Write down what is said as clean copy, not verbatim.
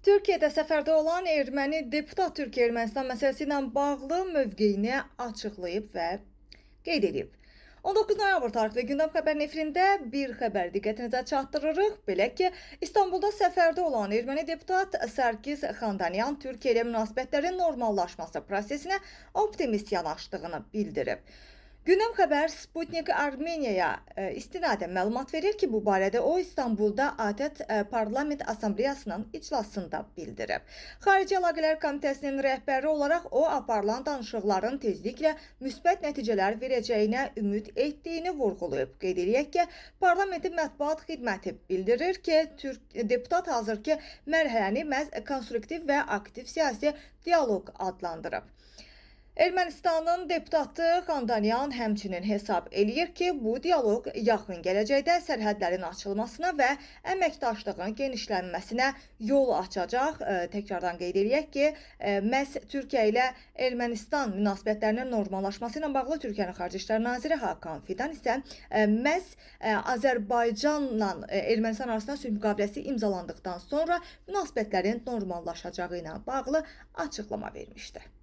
Türkiyədə səfərdə olan erməni deputat Türkiyə-Ermənistan məsələsi ilə bağlı mövqeyini açıqlayıb və qeyd edib. 19 noyabr tarixli Gündəm xəbərin efirində bir xəbər diqqətinizə çatdırırıq. Belə ki, İstanbulda səfərdə olan erməni deputat Sarkis Xandanyan Türkiyə ilə münasibətlərin normallaşması prosesinə optimist yanaşdığını bildirib. Gündəm xəbər Sputnik Armeniyaya istinadən məlumat verir ki, bu barədə o İstanbulda ATƏT Parlament Assambleyasının iclasında bildirib. Xarici Əlaqələr Komitəsinin rəhbəri olaraq o aparılan danışıqların tezliklə müsbət nəticələr verəcəyinə ümid etdiyini vurğulayıb. Qeyd eləyək ki, parlamentin mətbuat xidməti bildirir ki, Türk deputat hazırki mərhələni məhz konstruktiv və aktiv siyasi dialoq adlandırıb. Ermənistanın deputatı Xandanyan həmçinin hesab eləyir ki, bu dialoq yaxın gələcəkdə sərhədlərin açılmasına və əməkdaşlığın genişlənməsinə yol açacaq. Təkrardan qeyd eləyək ki, məhz Türkiyə ilə Ermənistan münasibətlərinin normallaşması ilə bağlı Türkiyənin Xarici İşlər Naziri Hakan Fidan isə məhz Azərbaycanla Ermənistan arasında sülh müqaviləsi imzalandıqdan sonra münasibətlərin normallaşacağı ilə bağlı açıqlama vermişdi.